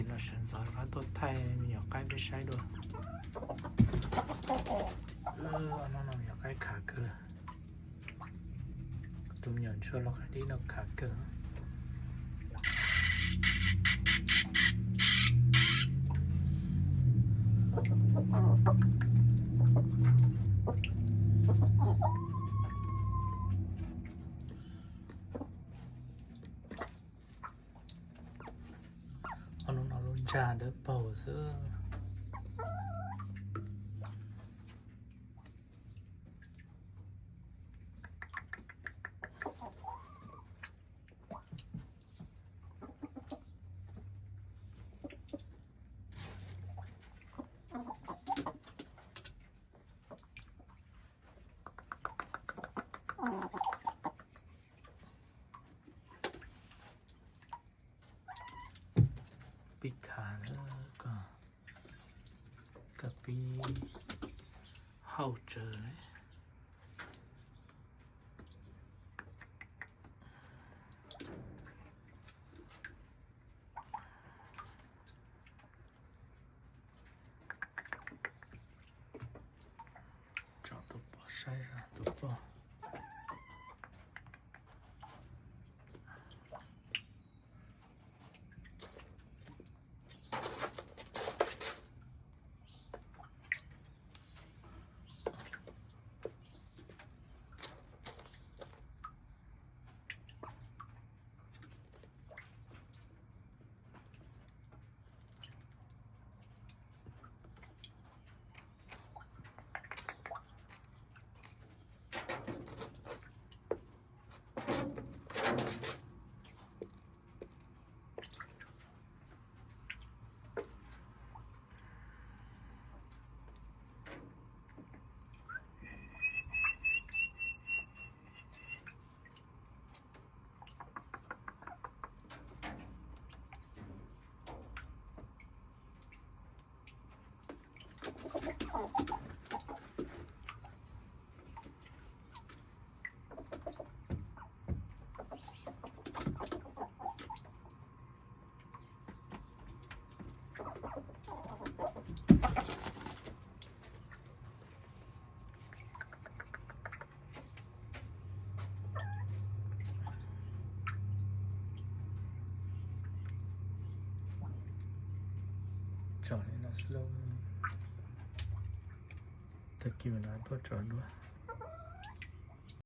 No sawv ntxov rov qab tuaj thaij me nyuam qaib peb saib dua. No no me nyuam qaib khav kawg lawm. Tus me nyuam ntsuag los qaib dib no khav kawg. Ob lub no lub ntsag dawb paug xwb. Pib khav lawm, koj pib hauj tsawv. Tso tus poj saib tus poj. Tso li no xwb lauj. Tag kis mas no tuaj tso dua.